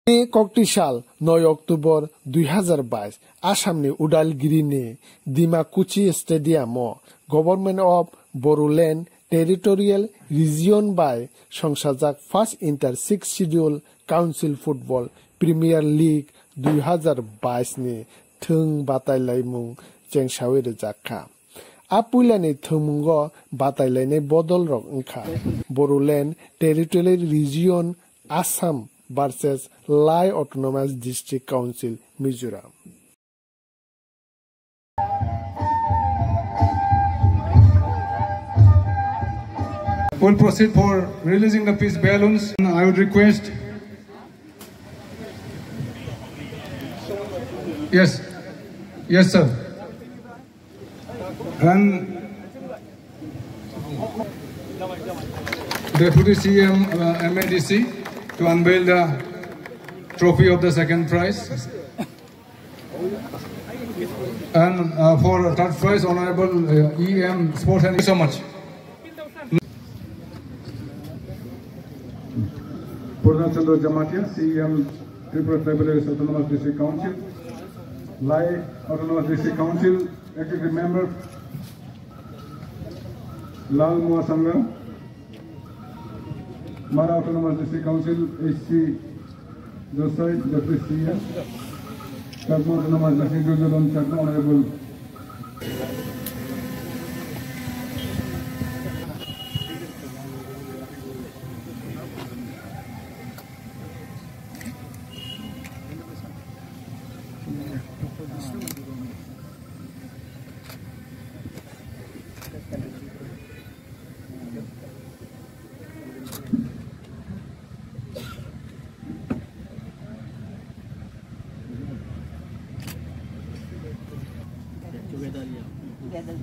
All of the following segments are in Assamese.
कक्टिसाल 9 अक्टूबर 2022 आसामनि उदालगिरिनि Dimakuchi स्टेडियामाव government of Bodoland territorial region by संसाजाक first inter six schedule council football premier league 2022 नि थों बादायलायमुं चेंसावै रोजाखा आपुइलानि थोंमुंग बादायलायनाय बदल रक ओंखा Bodoland territorial region Assam versus Lai Autonomous District Council, Mizoram. We'll proceed for releasing the peace balloons. I would request. Yes, yes, sir. And Deputy CM MADC to unveil the trophy of the second prize. And for third prize, Honorable EM Sports and thank you so much. Purna Chandra Jamatia, CEM Tripura Tribal Areas Autonomous District Council, Lai Autonomous District Council, Executive Member, Lal Moasanga, Mara Autonomous District Council, HC Josai, Deputy CM, Chakma Autonomous District Council, Chakma Honorable. Together.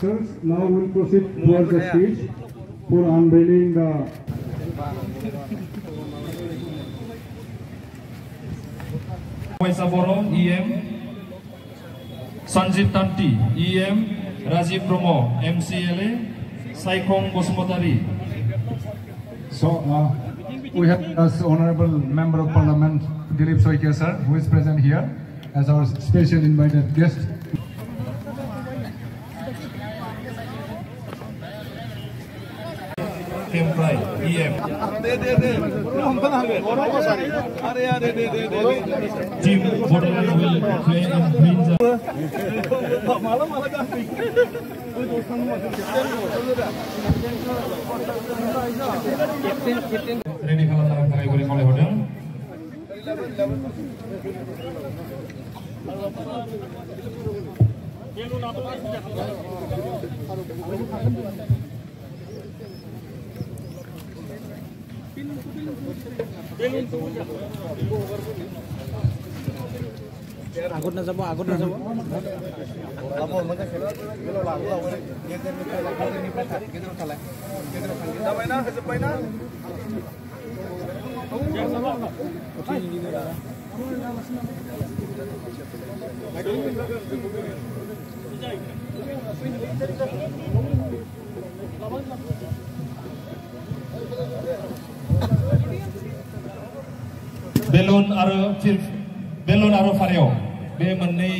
Sirs, now we will proceed towards the stage for unveiling the Paisa Boro, EM, Sanjeev Tanti, EM, Rajiv Bromo, MCLA, Saikhong Bosumotari. So we have as Honorable Member of Parliament Dilip Saikia sir, who is present here as our special invited guest. Temprai, EM. Team Bodoland will play in green. Ready खालामनो थाखाय गुरै खावलायहरदों। আগত নাযাব, আগত নাযাব। Balloon आरो बेलुन आरो फारेव बे मोननै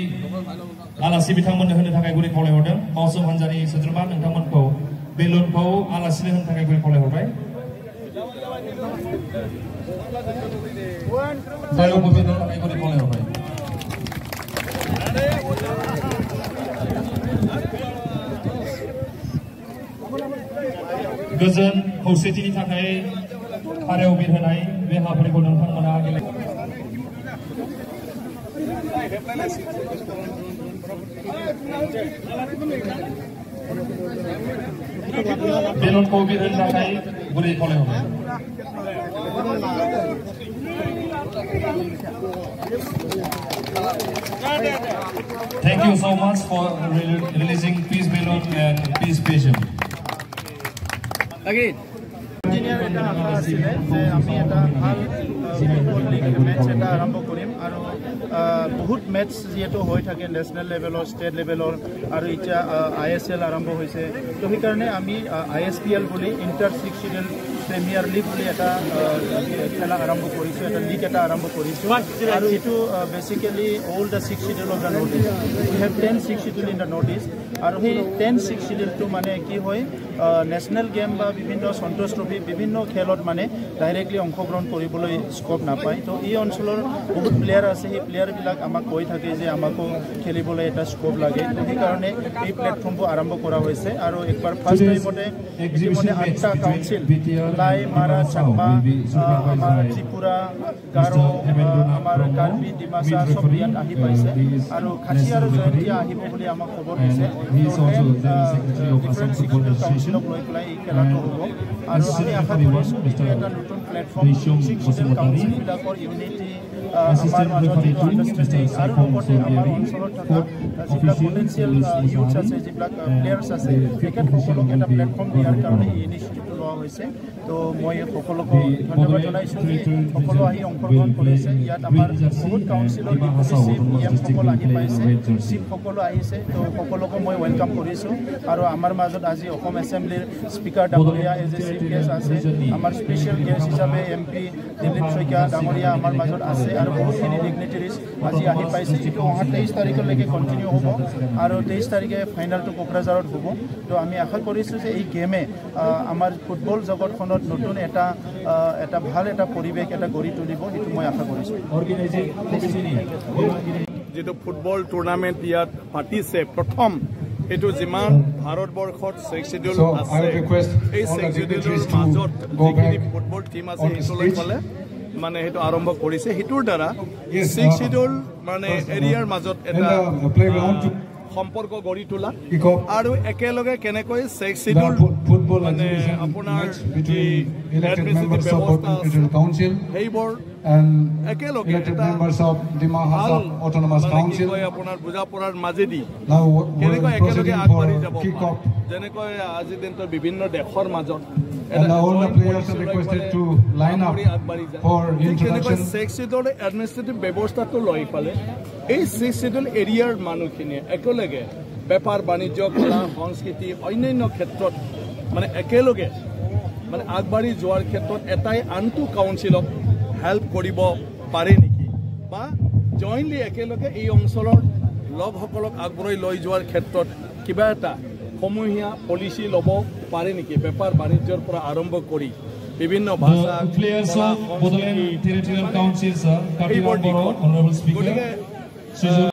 आलासि बिथांमोननो होनो थाखाय गुरै खावलायहरदों। मावसुम हान्जानि सोद्रोमा नोंथांमोनखौ बेलुनखौ आलासिनो होनो थाखाय गुरै खावलायहरबाय। फारेवखौ बिरनो थाखाय गुरै खावलायहरबाय। गोजोन खौसेथिनि थाखाय फारेव बिरहोनाय बे हाबाफारिखौ नोंथांमोना गेले बेलुनखौ बिरहोनो थाखाय गुरै खावलायहरबाय। Thank you so much for releasing peace balloon and peace vision. Again. এটা আশা আছিলে যে আমি এটা ভাল ফুটবল লীগ মেটচ এটা আৰম্ভ কৰিম আৰু বহুত মেটচ যিহেতু হৈ থাকে নেশ্যনেল লেভেলৰ, ষ্টেট লেভেলৰ আৰু এতিয়া ISL আৰম্ভ হৈছে, তো সেইকাৰণে আমি ISPL বুলি inter six schedule premier league বুলি এটা খেলা আৰম্ভ কৰিছোঁ, এটা লীগ এটা আৰম্ভ কৰিছোঁ। আৰু এইটো basically all the six schedule of the North East, we have 10 six schedule in the North East. আৰু সেই 10 ছিক্স শিডিউলটো মানে কি হয়, নেশ্যনেল গেম বা বিভিন্ন সন্তোষ ট্ৰফি বিভিন্ন খেলত মানে ডাইৰেক্টলি অংশগ্ৰহণ কৰিবলৈ স্ক'প নাপায়। তো এই অঞ্চলৰ বহুত প্লেয়াৰ আছে, সেই প্লেয়াৰবিলাক আমাক কৈ থাকে যে আমাকো খেলিবলৈ এটা স্ক'প লাগে, তো সেইকাৰণে এই প্লেটফৰ্মবোৰ আৰম্ভ কৰা হৈছে। আৰু একবাৰ ফাৰ্ষ্ট টাইমতে ইতিমধ্যে 8টা কাউন্সিল লাই, মাৰা, চাকমা, আমাৰ ত্ৰিপুৰা, গাৰো, আমাৰ কাৰ্বি, ডিমাচা চব ইয়াত আহি পাইছে আৰু খাচী আৰু জয়ন্তীয়া আহিব বুলি আমাক খবৰ দিছে। ডিফাৰেণ্ট ছিক্স কাউন্সিলক লৈ পেলাই এই খেলাটো হ'ব আৰু আমি আশা কৰিছোঁ এইটো এটা নতুন প্লেটফৰ্ম, ছিক্স চিডিউল কাউন্সিলবিলাকৰ ইউনিটি আমাৰ মাজত যিটো আণ্ডাৰষ্টেণ্ডিং আৰু লগতে আমাৰ অঞ্চলত থকা যিবিলাক পটেঞ্চিয়েল ইউথছ আছে, যিবিলাক প্লেয়াৰ্ছ আছে, তেখেতসকলক এটা প্লেটফৰ্ম দিয়াৰ কাৰণে এই ইনিচিয়েটিভটো লোৱা হৈছে। তো মই সকলোকে ধন্যবাদ জনাইছোঁ যে সকলো আহি অংশগ্ৰহণ কৰিছে। ইয়াত আমাৰ বহুত কাউন্সিলৰ ডিপুটি চিফ, ই এমসকল আহি পাইছে, চিফসকলো আহিছে, তো সকলোকে মই welcome কৰিছোঁ। আৰু আমাৰ মাজত আজি অসম এছেম্বলিৰ স্পীকাৰ ডাঙৰীয়া এজ এ চিফ গেষ্ট আছে, আমাৰ স্পেচিয়েল গেষ্ট হিচাপে MP Dilip Saikia ডাঙৰীয়া আমাৰ মাজত আছে আৰু বহুতখিনি ডিগনিটেৰিজ আজি আহি পাইছে। এইটো অহা 23 তাৰিখলৈকে কণ্টিনিউ হ'ব আৰু 23 তাৰিখে ফাইনেলটো কোকৰাঝাৰত হ'ব। তো আমি আশা কৰিছোঁ যে এই গেমে আমাৰ ফুটবল জগতখনত নতুন এটা এটা ভাল এটা পৰিৱেশ এটা গঢ়ি তুলিব, সেইটো মই আশা কৰিছোঁ। যিটো ফুটবল টুৰ্ণামেণ্ট ইয়াত পাতিছে প্ৰথম, এইটো যিমান ভাৰতবৰ্ষত ছিক্স চিডিউল আছে, এই ছিক্স চিডিউলৰ মাজত যিখিনি ফুটবল টীম আছে সেইটো লৈ পেলাই মানে সেইটো আৰম্ভ কৰিছে। সেইটোৰ দ্বাৰা ছিক্স চিডিউল মানে এৰিয়াৰ মাজত এটা সম্পৰ্ক গঢ়ি তোলা আৰু একেলগে কেনেকৈ ছিক্স চিডিউল মানে আপোনাৰ যি এডমিনিষ্ট্ৰেটিভ ব্যৱস্থা আছে সেইবোৰ একেলগে এটা ভাল মানে কি কয় আপোনাৰ বুজা পৰাৰ মাজেদি কেনেকৈ একেলগে আগবাঢ়ি যাব, যেনেকৈ আজিৰ দিনটোত বিভিন্ন দেশৰ মাজত তেনেকৈ ছিক্স চিডিউল এডমিনিষ্ট্ৰেটিভ ব্যৱস্থাটো লৈ পেলাই এই ছিক্স চিডিউল এৰিয়াৰ মানুহখিনিয়ে একেলগে বেপাৰ বাণিজ্য, কলা সংস্কৃতি অন্যান্য ক্ষেত্ৰত মানে একেলগে মানে আগবাঢ়ি যোৱাৰ ক্ষেত্ৰত এটাই আনটো কাউন্সিলক হেল্প কৰিব পাৰে নেকি বা জইণ্টলি একেলগে এই অঞ্চলৰ লোকসকলক আগবঢ়াই লৈ যোৱাৰ ক্ষেত্ৰত কিবা এটা সমূহীয়া পলিচি ল'ব পাৰে নেকি, বেপাৰ বাণিজ্যৰ পৰা আৰম্ভ কৰি বিভিন্ন ভাষা সেইবোৰ দিশত। গতিকে